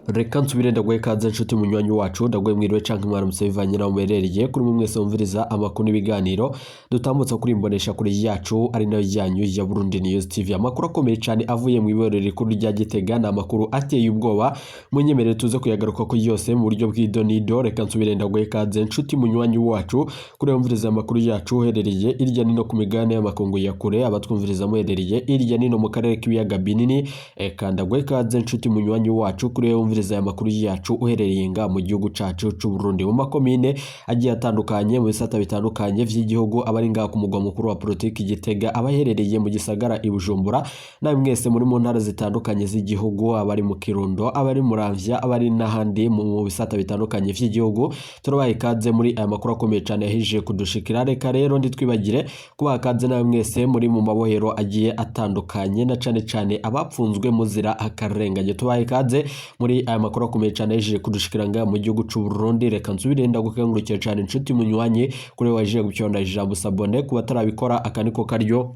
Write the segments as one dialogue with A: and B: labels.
A: Reka nsubire ndaguhe ikaze, nshuti munywanyi wacu. Ndaguhe mwiriwe canke mwaramutse, bivanye naho muherereye. Kuri mwe mwese mumviriza amakuru n'ibiganiro dutambutsa kuri imbonesha kure yacu, ari nayo yanyu ya Burundi News TV. Amakuru akomeye cane avuye mu iborero rikuru rya Gitega ni amakuru ateye ubwoba. Munyemerere tuze kuyagaruka ko yose mu buryo bw'idonido. Reka nsubire ndaguhe ikaze, nshuti munywanyi wacu, kuri wumviriza amakuru yacu uherereye irya nino ku migabane y'amakungu ya kure, abatwumviriza muherereye irya nino mu karere k'ibiyaga binini. Eka ndaguhe ikaze, nshuti munywanyi wacu, kuri wumviriza aya makuru yacu uherereye nga mu gihugu cacu c'u Burundi, mu makomine agiye atandukanye, mu bisata bitandukanye vy'igihugu, abari ngaha ku mugwa mukuru wa politiki Gitega, abaherereye mu gisagara i Bujumbura, namwe mwese muri mu ntara zitandukanye z'igihugu, abari mu Kirundo, abari Muramvya, abari n'ahandi mu bisata bitandukanye vy'igihugu, turabaha ikaze muri aya makuru akomeye cane yahije kudushikira. Reka rero nditwibagire kubaha ikaze nawe mwese muri mu mabohero agiye atandukanye, na cane cane abapfunzwe muzira akarengane. Tubaha ikaze muri aya makuru akomeye cane yahije kudushikira ngaha mu gihugu c'u Burundi. Reka nsubire ndagukengurukire cane, inshuti munywanyi, kuri wajije gucyonda ijambo s'abonner. Ku batarabikora, aka niko karyo.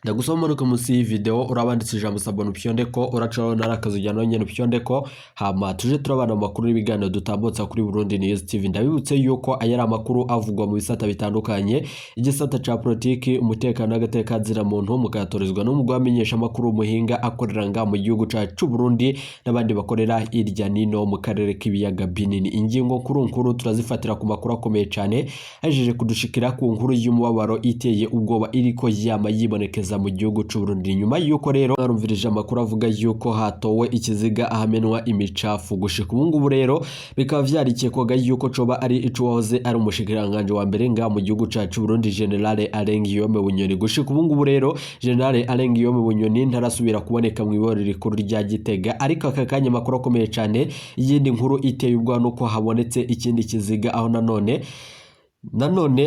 A: Ndagusaba umanuke munsi y'iyi video, urabanditse ijambo s'abonner, upyonde ko uracaho narakazi ujyana nyene upyonde ko, hama tuje turabana mu makuru n'ibiganiro dutambutsa kuri Burundi News TV. Ndabibutse yuko aya ari amakuru avugwa mu bisata bitandukanye, igisata ca politiki, umutekano n'agateka muntu, mukayatorezwa n'umugwi wamenyesha amakuru muhinga akorera nga mu gihugu cacu c'u Burundi n'abandi bakorera irya nino mu karere k'ibiyaga binini. Ingingo nkuru nkuru turazifatira ku makuru akomeye cane ahejeje kudushikira, ku nkuru y'umubabaro iteye ubwoba iriko yama yibonekeza mu gihugu c'u Burundi, nyuma yuko rero mwarumvirije amakuru avuga yuko hatowe ikiziga ahamenwa imicafu. Gushika ubu ngubu rero bikaba vyarikekwaga yuko coba ari ico wahoze ari umushikiranganje wa mbere nga mu gihugu cacu Burundi, General Alain Guillaume Bunyoni. Gushika ubu ngubu rero General Alain Guillaume Bunyoni ntarasubira kuboneka mu iborero rikuru rya Gitega. Ariko aka kanya amakuru akomeye cane, iyindi nkuru iteye ubwoba, nuko habonetse ikindi kiziga, aho nanone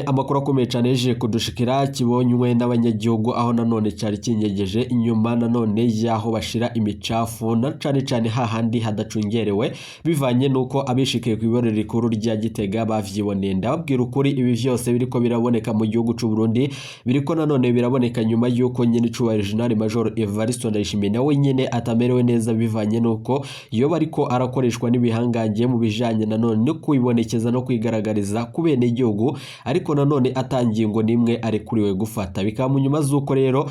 A: amakuru akomeye cyane yaje kudushikira kibonywe n'abanyagihugu, aho nanone cyari kinyegeje inyuma nanone y'aho bashira imicafu, na cane cane hahandi hadacungerewe, bivanye nuko abishikiye ku iborero rikuru rya Gitega bavyiboneye. Ndababwira ukuri, ibi vyose biriko biraboneka mu gihugu c'u Burundi, biriko nanone biraboneka nyuma y'uko nyene icubahiro General Major Evariste Ndayishimiye nawe nyene atamerewe neza, bivanye nuko yoba ariko arakoreshwa n'ibihangange mu bijanye nanone no kwibonekeza no kwigaragariza ku benegihugu, ariko nanone atangingo n'imwe arekuriwe gufata. Bikaba mu nyuma z'uko rero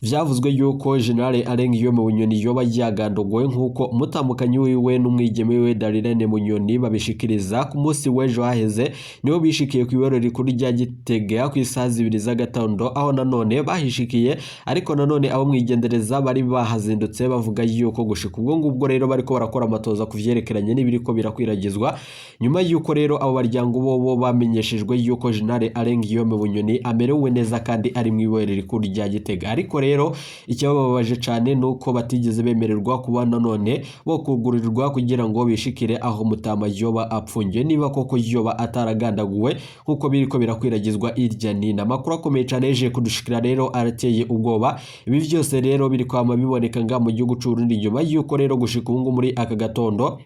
A: vyavuzwe yuko General Alain Guillaume Bunyoni yoba yagandogowe, nk'uko umutambukanyi wiwe n'umwigeme wiwe Darlene Bunyoni babishikiriza. Ku munsi w'ejo haheze nibo bishikiye ku iborero rikuru rya Gitega ku isaha 2 z'agatondo, aho nanone bahishikiye, ariko nanone abo mwigendereza bari bahazindutse bavuga yuko gushika ubwo ngubwo rero bariko barakora amatoza ku vyerekeranye n'ibiriko birakwiragizwa, nyuma yuko rero abo baryango bobo bamenyeshejwe yuko General Alain Guillaume Bunyoni amerewe neza kandi ari mu iborero rikuru rya Gitega. Ariko rero ikibababaje cyane nuko batigeze bemererwa kuba nanone bo kugurirwa kugira ngo bishikire aho Mutama yoba apfungiye, niba koko yoba ataragandaguwe nkuko biriko birakwiragizwa irya nina. Amakuru akomeye cyane yaje kudushikira rero arateye ubwoba. Ibi vyose rero biri kwama biboneka nga mu gihugu c'u Burundi, nyuma yuko rero gushika ubu ngubu muri aka gatondo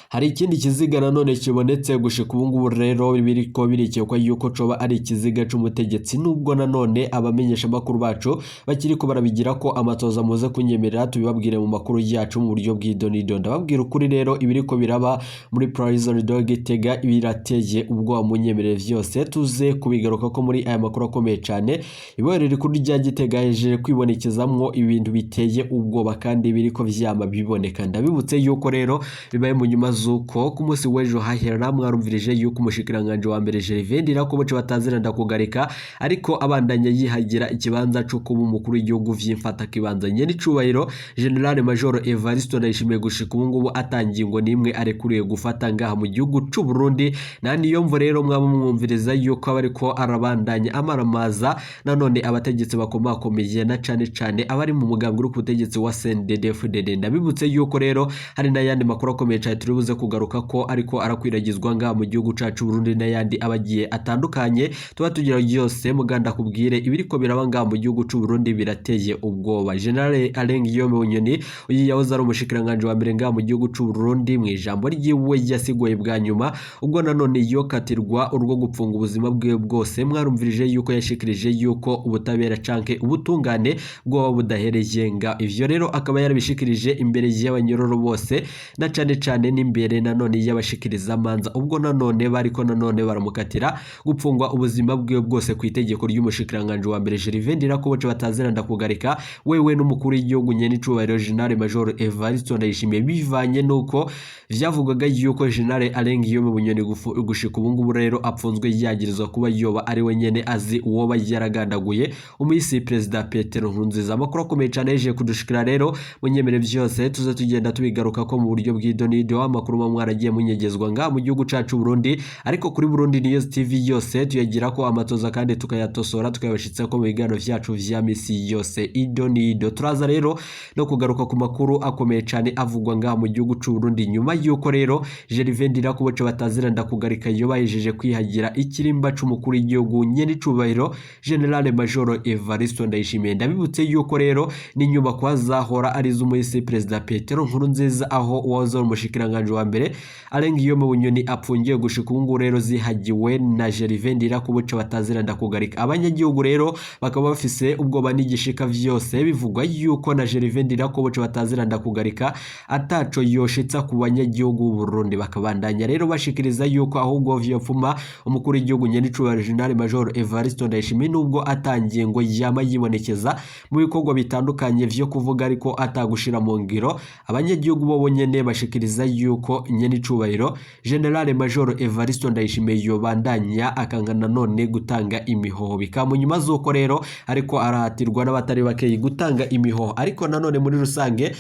A: hari ikindi kiziga nanone kibonetse. Gushika ubu ngubu rero biriko birikekwa yuko coba ari ikiziga c'umutegetsi, nubwo nanone abamenyesha amakuru bacu bakiriko barabigira ko amatoza. Muze kunyemerera tubibabwire mu makuru yacu mu buryo bw'idonido. Ndababwira ukuri rero, ibiriko biraba muri prison de Gitega birateye ubwoba. Munyemerere vyose tuze kubigaruka ko muri aya makuru akomeye cane. Ibohero rikuru rya Gitega hejeje kwibonekezamwo ibintu biteye ubwoba kandi biriko vyama biboneka. Ndabibutse yuko rero bibaye mu nyuma z'uko ku munsi w'ejo hahera mwarumvirije yuko umushikiranganje wa mbere Gervais Ndirakobuca batazira ndakugarika, ariko abandanya yihagira ikibanza co kuba umukuru w'igihugu vy'imfata kibanza, nyene icubahiro General Major Evariste Ndayishimiye, gushika ubu ngubu atangingo n'imwe arekuriwe gufata ngaha mu gihugu c'u Burundi. Na niyo mvo rero mwaba mwumviriza yuko aba ariko arabandanya amaramaza nanone abategetsi bakomakomeye, na cane cane abari mu mugambwe uri ku butegetsi wa CNDD-FDD. Ndabibutse yuko rero hari n'ayandi makuru akomeye cane. cane turi buze kugaruka ko ariko arakwiragizwa ngaha mu gihugu cacu Burundi n'ayandi abagiye atandukanye tuba tugira yose muganda kubwire ibiriko biraba ngaha mu gihugu c'u Burundi birateye ubwoba. General Alain Guillaume Bunyoni, uyu yahoze ari umushikiranganje wa mbere ngaha mu gihugu c'u Burundi, mu ijambo ryiwe yasiguye bwa nyuma ubwo nanone yokatirwa urwo gupfunga ubuzima bwiwe bwose, mwarumvirije yuko yashikirije yuko ubutabera canke ubutungane bwoba budahereye nga. Ivyo rero akaba yarabishikirije imbere y'abanyororo bose na cane cane n'imbere nanone y'abashikiriza manza, ubwo nanone bariko nanone baramukatira gupfungwa ubuzima bwiwe bwose ku itegeko ry'umushikiranganje wa mbere Gervais Ndirakobuca batazira ndakugarika, wewe n'umukuru w'igihugu nyenicubahiro General Major Evariste Ndayishimiye, bivanye nuko vyavugwaga yuko General Alain Guillaume Bunyoni gushika ubu ngubu rero apfunzwe yagirizwa kuba yoba ari we nyene azi uwoba yaragandaguye umuyisi Perezida Petero Nkurunziza. Amakuru akomeye cane yaje kudushikira rero, munyemere vyose tuze tugenda tubigaruka ko mu buryo bw'idonido. Amakuru muba mwaragiye munyegezwa nga mu gihugu cacu Burundi, ariko kuri Burundi News TV yose tuyagira ko amatoza kandi tukayatosora, tukayabashitsa ko mu biganiro vyacu vya misi yose idonido. Turaza rero no kugaruka ku makuru akomeye cane avugwa ngaha mu gihugu c'u Burundi nyuma yuko rero Gervais Ndirakobuca batazira ndakugarika iyo bahejeje kwihagira ikirimba c'umukuru w'igihugu nyenicubahiro General Major Evariste Ndayishimiye. Ndabibutse yuko rero n'inyubakwa zahora ari iz'umuhisi Perezida Petero Nkurunziza, aho uwahoze ari umushikiranganje wa mbere Alain Guillaume Bunyoni apfungiye gushika ubu ngubu rero zihagiwe na Gervais Ndirakobuca batazira ndakugarika. Abanyagihugu rero bakaba bafise ubwoba n'igishika vyose, bivugwa yuko na Gervais Ndirakobuca batazira ndakugarika ataco yoshitsa ku banyagihugu b'u Burundi. Bakabandanya rero bashikiriza yuko ahubwo vyopfuma umukuru w'igihugu nyenicubahiro General Major Evariste Ndayishimiye, nubwo atangiye ngo yama yibonekeza mu bikorwa bitandukanye vyo kuvuga ariko atagushira mu ngiro, abanyagihugu bo nyene bashikiriza yuko nyenicubahiro General Major Evariste Ndayishimiye yobandanya akanga nanone gutanga imihoho. Bikaba mu nyuma z'uko rero ariko arahatirwa n'abatari bakeyi gutanga imihoho, ariko nanone muri rusange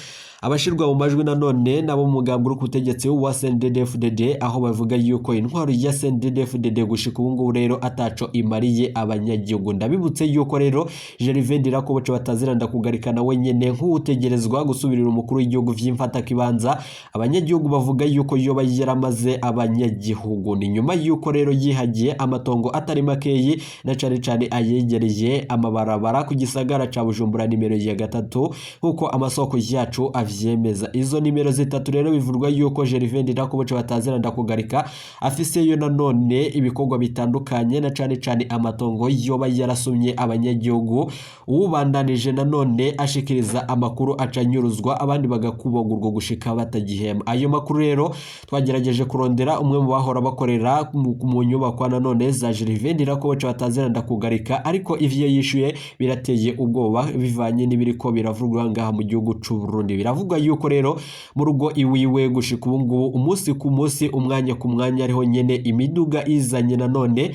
A: abashirwa mu majwi nanone nabo mu mugambwe uri ku butegetsi wa CNDD-FDD, aho bavuga yuko intwaro ya CNDD-FDD gushika ubu ngubu rero ataco imariye abanyagihugu. Ndabibutse yuko rero Gervais Ndirakobuca batazira ndakugarika nawe nyene nk'uwutegerezwa gusubirira umukuru w'igihugu vy'imfatakibanza, abanyagihugu bavuga yuko yoba yaramaze abanyagihugu. Ni nyuma yuko rero yihagiye amatongo atari makeyi na cane cane ayegereye amabarabara ku gisagara ca Bujumbura nimero ya 3, nkuko amasoko yacu avyemeza. Izo nimero zitatu rero bivurwa yuko Gervais Ndirakobuca batazira ndakugarika afiseyo nanone ibikorwa bitandukanye na cane cane amatongo yoba yarasumye abanyagihugu. Uwubandanije nanone ashikiriza amakuru acanyuruzwa, abandi bagakubagurwa gushika batagihema. Ayo makuru rero twagerageje kurondera umwe mu bahora bakorera mu nyubakwa nanone za Gervais Ndirakobuca batazira ndakugarika, ariko ivyo yishuye birateye ubwoba bivanye n'ibiriko biravugwa ngaha mu gihugu c'u Burundi. Biravugwa yuko rero mu rugo iwiwe gushika ubu ngubu umunsi ku munsi umwanya ku mwanya ariho nyene imiduga izanye nanone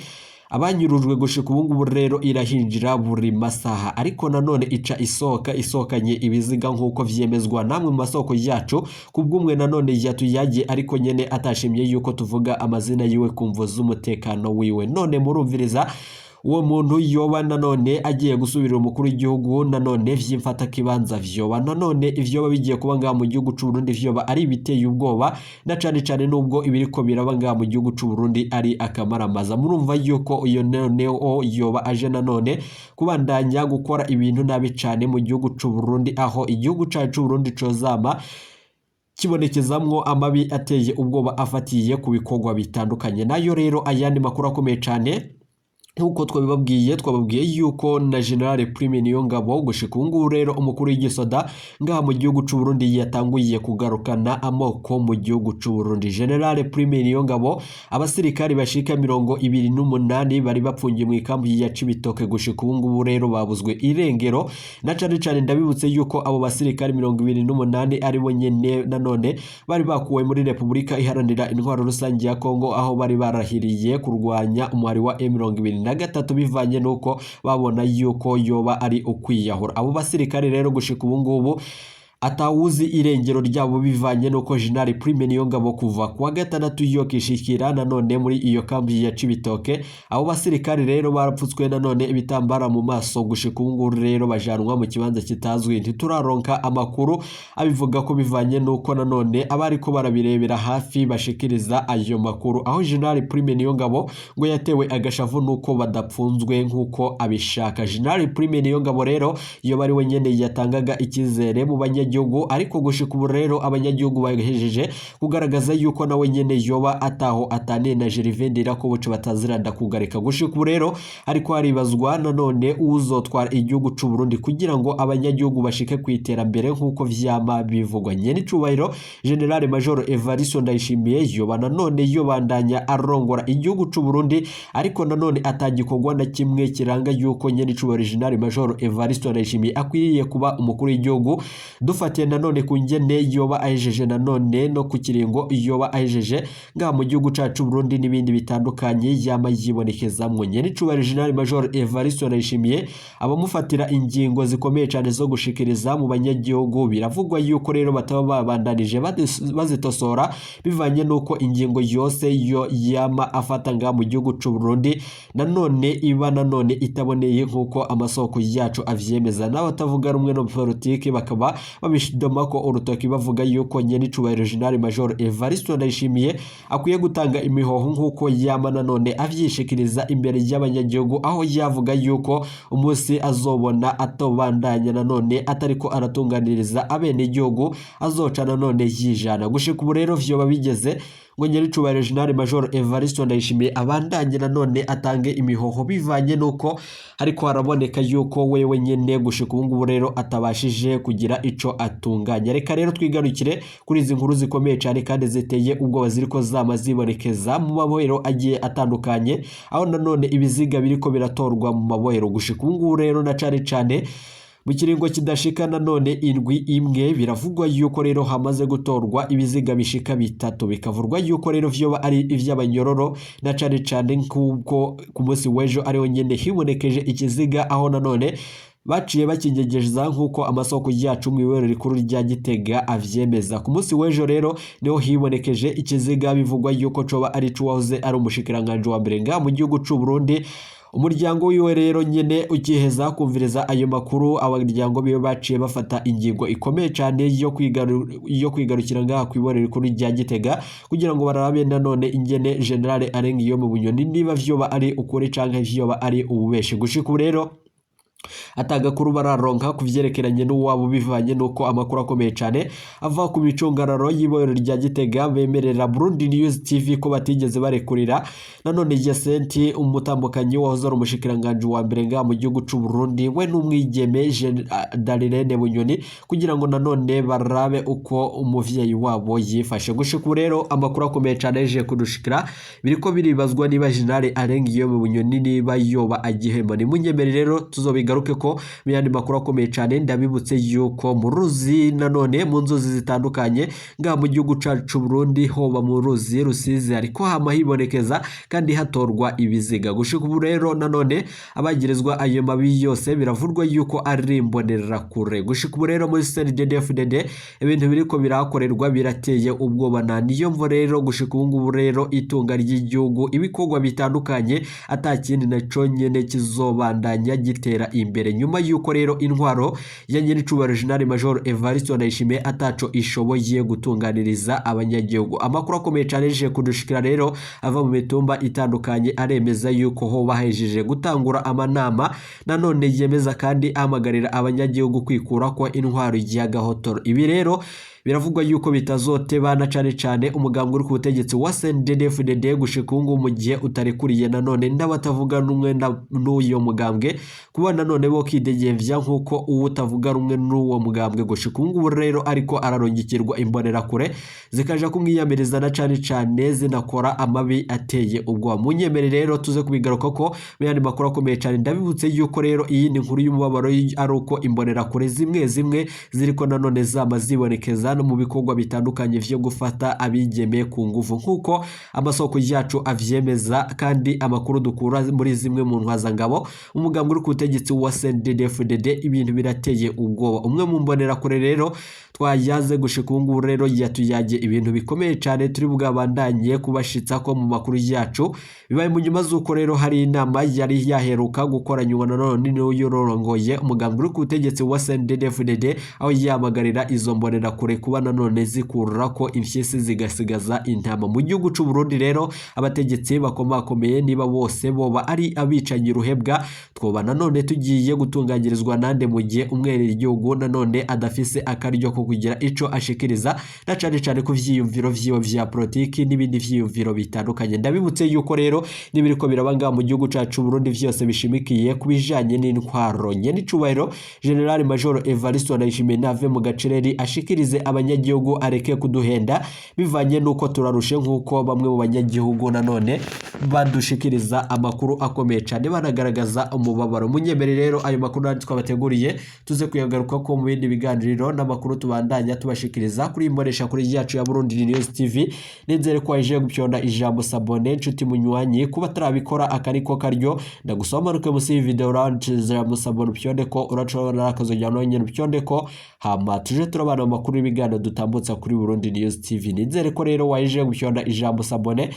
A: abanyurujwe gushika ubu ngubu rero irahinjira buri masaha, ariko nanone ica isohoka isohokanye ibiziga nk'uko vyemezwa namwe mu masoko yacu kubw'umwe nanone yatuyagiye, ariko nyene atashimye yuko tuvuga amazina yiwe ku mvo z'umutekano wiwe. None murumviriza uwo muntu yoba nanone agiye gusubirira umukuru w'igihugu nanone vy'imfatakibanza, vyoba nanone ivyoba bigiye kuba ngaha mu gihugu c'u Burundi vyoba ari ibiteye ubwoba, na cane cane nubwo ibiriko biraba ngaha mu gihugu c'u Burundi ari akamaramaza. Murumva yuko iyo noneho yoba aje nanone kubandanya gukora ibintu nabi cane mu gihugu c'u Burundi, aho igihugu cacu c'u Burundi cozama kibonekezamwo amabi ateye ubwoba afatiye ku bikorwa bitandukanye. Nayo rero ayandi makuru akomeye cane nkuko twabibabwiye, twababwiye yuko na General Prime Niyongabo gushika ubu ngubu rero umukuru w'igisoda ngaha mu gihugu c'u Burundi yatanguye kugarukana amoko mu gihugu c'u Burundi. General Prime Niyongabo, abasirikari bashika 28 bari bapfungiye mu ikambi ya Cibitoke gushika ubu ngubu rero babuzwe irengero, na cane cane ndabibutse yuko abo basirikari 28 ari bo nyene nanone bari bakuwe muri Repubulika Iharanira Intwaro Rusange ya Kongo, aho bari barahiriye kurwanya umuhari wa M23 bivanye nuko babona yuko yoba ari ukwiyahura. Abo basirikare rero gushika ubu ngubu Atawuzi irengero ryabo bivanye nuko General Prime Niyongabo kuva kuwa gatandatu yokishikira nanone muri iyo kambi ya Cibitoke. Abo basirikare rero barapfutswe nanone ibitambara mu maso, gushika ubu ngubu rero bajanwa mu kibanza kitazwi. Ntituraronka amakuru abivuga ko bivanye nuko nanone abariko barabirebera hafi bashikiriza ayo makuru, aho General Prime Niyongabo ngo yatewe agashavu nuko badapfunzwe nkuko abishaka. General Prime Niyongabo rero iyo bari we nyene yatangaga ikizere mu banyagihugu, ariko gushika ubu rero abanyagihugu bahejeje kugaragaza yuko nawe nyene yoba ataho ataniye na Gervais Ndirakobuca bataziranda kugarika. Gushika ubu rero ariko haribazwa nanone uzotwara igihugu c'u Burundi kugira ngo abanyagihugu bashike ku iterambere nkuko vyama bivugwa. Nyene icubahiro General Major Evariste Ndayishimiye yoba nanone yobandanya arongora igihugu c'u Burundi, ariko nanone atagikorwa na kimwe kiranga yuko nyene icubahiro General Major Evariste Ndayishimiye akwiriye kuba umukuru w'igihugu. Dufatiye nanone ku ngene yoba ahejeje nanone no ku kiringo yoba ahejeje ngaha mu gihugu cacu Burundi n'ibindi bitandukanye yama yibonekezamwo, nyene icubahiro General Major Evariste Ndayishimiye abamufatira ingingo zikomeye cyane zo gushikiriza mu banyagihugu, biravugwa yuko rero bataba babandanije bazitosora bivanye nuko ingingo yose yo yama afata ngaha mu gihugu c'u Burundi nanone iba nanone itaboneye, nkuko amasoko yacu avyemeza. N'abatavuga rumwe no politiki bakaba babishidoma ko urutoki, bavuga yuko nyene icubahiro General Major Evariste Ndayishimiye akwiye gutanga imihoho nkuko yama nanone avyishikiriza imbere y'abanyagihugu, aho yavuga yuko umunsi azobona atobandanya nanone atariko aratunganiriza abenegihugu azoca nanone yijana. Gushika ubu rero vyoba bigeze ngo nyiricubahiro General Major Evariste Ndayishimiye abandanye nanone atange imihoho, bivanye nuko ariko haraboneka yuko wewe nyene gushika ubu ngubu rero atabashije kugira ico atunganya. Reka rero twigarukire kuri izi nkuru zikomeye cyane kandi ziteye ubwoba ziriko zama zibonekeza mu mabohero agiye atandukanye, aho nanone ibiziga biriko biratorwa mu mabohero gushika ubu ngubu rero, na cane cane mu kiringo kidashika nanone indwi imwe. Biravugwa yuko rero hamaze gutorwa ibiziga bishika bitatu, bikavurwa yuko rero vyoba ari ivy'abanyororo, na cane cane nk'ubwo ku munsi w'ejo ariho nyene hibonekeje ikiziga, aho nanone baciye bakinyegeza nk'uko amasoko yacu mu ibohero rikuru rya Gitega avyemeza. Ku munsi w'ejo rero niho hibonekeje ikiziga, bivugwa yuko coba ari c'uwahoze ari umushikiranganji wa mbere ngaha mu gihugu c'u Burundi. Umuryango wiwe rero nyene ukiheza kumviriza ayo makuru, abaryango biwe baciye bafata ingingo ikomeye cyane yo kwigarukira ngaha ku ibohero rikuru rya Gitega kugira ngo barabe nanone ingene General Alain Guillaume Bunyoni niba vyoba ari ukuri canke vyoba ari ububeshi. Gushika ubu rero atagakuru bararonka ku vyerekeranye n'uwabo, bivanye n'uko amakuru akomeye cyane ava ku micungararo y'ibohero rya Gitega bemerera Burundi News TV ko batigeze barekurira nanone Yasenti, umutambukanyi wahoze ari umushikiranganji wa mbere ngaha mu gihugu c'u Burundi, we n'umwigeme Darlene Bunyoni, kugira ngo nanone barabe uko umuvyeyi wabo yifashe. Gushika ubu rero amakuru akomeye cyane yaje kudushikira, biriko biribazwa niba General Alain Guillaume Bunyoni niba yoba agihema. Nimunyemere rero tuzobigaruke ko mu yandi makuru akomeye cyane. Ndabibutse yuko mu ruzi nanone mu nzuzi zitandukanye ngaha mu gihugu cacu Burundi, hoba mu ruzi Rusizi, ariko hama hibonekeza kandi hatorwa ibiziga. Gushika ubu rero nanone abagirizwa ayo mabi yose biravurwa yuko ari imbonerakure. Gushika ubu rero muri CNDD-FDD ibintu biriko birahakorerwa birateye ubwoba, na niyo mvo rero gushika ubu ngubu rero itunga ry'igihugu, ibikorwa bitandukanye, ata kindi na nyene kizobandanya gitera imbere nyuma yuko rero intwaro ya nyiricubahiro General Major Evariste Ndayishimiye ataco ishoboye gutunganiriza abanyagihugu. Amakuru akomeye cyane yaje kudushikira rero ava mu mitumba itandukanye aremeza yuko ho bahejeje gutangura amanama nanone yemeza kandi ahamagarira abanyagihugu kwikura ko intwaro y'agahotoro. Ibi rero biravugwa yuko bitazoteba, na cane cane umugambwe uri ku butegetsi wa CNDD-FDD gushika ubu ngubu, mu gihe utarekuriye nanone n'abatavuga rumwe n'uyo mugambwe kuba nanone bo kidegembya, nk'uko uwo utavuga rumwe n'uwo mugambwe gushika ubu ngubu rero ariko ararungikirwa imbonerakure zikaja kumwiyamiriza, na cane cane zinakora amabi ateye ubwoba. Munyemere rero tuze kubigaruka ko mu yandi makuru akomeye cane. Ndabibutse yuko rero iyi ni inkuru y'umubabaro, ari uko imbonerakure zimwe zimwe ziriko nanone zama zibonekeza. no mu bikorwa bitandukanye vyo gufata abigeme ku nguvu, nk'uko amasoko yacu avyemeza. Kandi amakuru dukura muri zimwe mu ntwazangabo umugambwe uri ku butegetsi wa CNDD-FDD, ibintu birateye ubwoba. Umwe mu mbonerakure rero twayaze gushika ubu ngubu rero yatuyagiye ibintu bikomeye cyane turi bwabandanye kubashitsa ko mu makuru yacu. Bibaye mu nyuma z'uko rero hari inama yari yaheruka gukoranywa nanone n'uyorongoye umugambwe uri ku butegetsi wa CNDD-FDD, aho yamagarira izo mbonerakure kuba nanone zikurura ko impyisi zigasigaza intama. Mu gihugu c'u Burundi rero, abategetsi bakomakomeye niba bose boba ari abicanyi ruhebwa, twoba nanone tugiye gutunganyirizwa nande, mu gihe umwenegihugu nanone adafise akaryo ko kugira ico ashikiriza, na cane cane ku vyiyumviro vyiwe vya politiki n'ibindi vyiyumviro bitandukanye? Ndabibutse yuko rero n'ibiriko biraba ngaha mu gihugu cacu Burundi vyose bishimikiye ku bijanye n'intwaro. Nyenicubahiro General Major Evariste Ndayishimiye nave mu gacereri, ashikirize abanyagihugu, areke kuduhenda bivanye n'uko turarushe, nk'uko bamwe mu banyagihugu nanone badushikiriza amakuru akomeye cyane banagaragaza umubabaro. Munyemere rero ayo makuru nandi twabateguriye tuze kuyagaruka ko mu bindi biganiro n'amakuru tubandanya tubashikiriza kuri imbonesha kuri yacu ya Burundi News TV. Nizere ko waje gupyonda ijambo s'abonner, nshuti munywanyi. Kuba atarabikora, akariko karyo ndagusaba manuke musi video, uranditse s'abonner, upyonde ko uracobora akazojya nawe nyene upyonde ko, hama tuje turabana mu makuru y'ibiganiro dutambutsa kuri Burundi News TV. Nizere ko rero waje gupyonda ijambo s'abonner,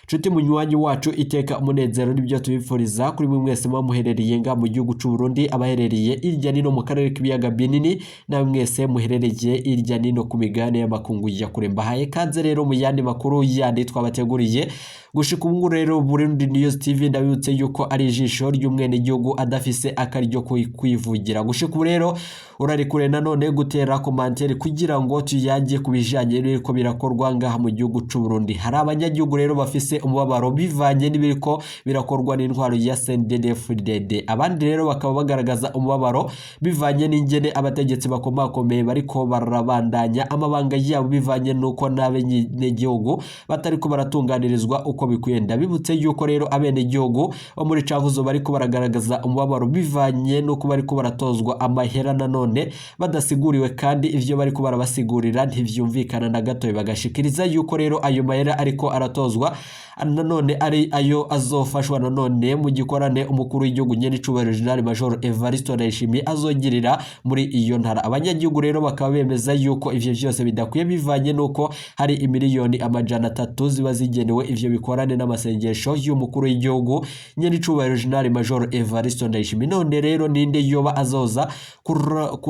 A: nshuti munywanyi wacu. Iteka umunezero nibyo tubifuriza kuri mwe mwese muba muherereye nga mu gihugu c'u Burundi, abaherereye irya nino mu karere k'ibiyaga binini, namwe mwese muherereye irya nino ku migabane y'amakungu ya kure. Mbahaye kaze rero mu yandi makuru yandi twabateguriye gushika ubu. Rero Burundi News TV, ndabibutse yuko ari ijisho ry'umwenegihugu adafise akaryo kwivugira. Gushika ubu rero urarikure nanone gutera commentaire kugira ngo tuyajye ku bijanye n'ibiriko birakorwa ngaha mu gihugu c'u Burundi. Hari abanyagihugu rero bafise umubabaro bivanye n'ibiriko birakorwa n'intwaro ya CNDD-FDD. Abandi rero bakaba bagaragaza umubabaro bivanye n'ingene abategetsi bakomakomeye bariko barabandanya amabanga yabo, bivanye n'uko n'abenegihugu batariko baratunganirizwa uko bikwiye. Ndabibutse yuko rero abenegihugu bo muri Cankuzo bariko baragaragaza umubabaro bivanye n'uko bariko baratozwa amahera nanone badasiguriwe, kandi ivyo bariko barabasigurira ntivyumvikana na gato. Bagashikiriza yuko rero ayo mahera ariko aratozwa nanone ari ayo azofashwa nanone mu gikorane umukuru w'igihugu nyenicubahiro General Major Evariste Ndayishimiye azogirira muri iyo ntara. Abanyagihugu rero bakaba bemeza yuko ivyo vyose bidakwiye, bivanye n'uko hari imiliyoni 300 ziba zigenewe ivyo bikorane n'amasengesho y'umukuru w'igihugu nyenicubahiro General Major Evariste Ndayishimiye. None rero ninde yoba azoza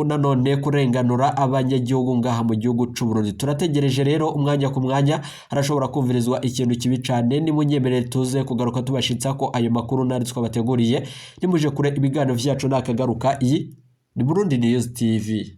A: nanone kurenganura abanyagihugu ngaha mu gihugu c'u Burundi? Turategereje rero umwanya ku mwanya, harashobora kumvirizwa ikintu kibi cane. Nimunyemerere tuze kugaruka tubashitsa ko ayo makuru nari twabateguriye. Nimuje kure, ibiganiro vyacu nakagaruka. Iyi ni Burundi News TV.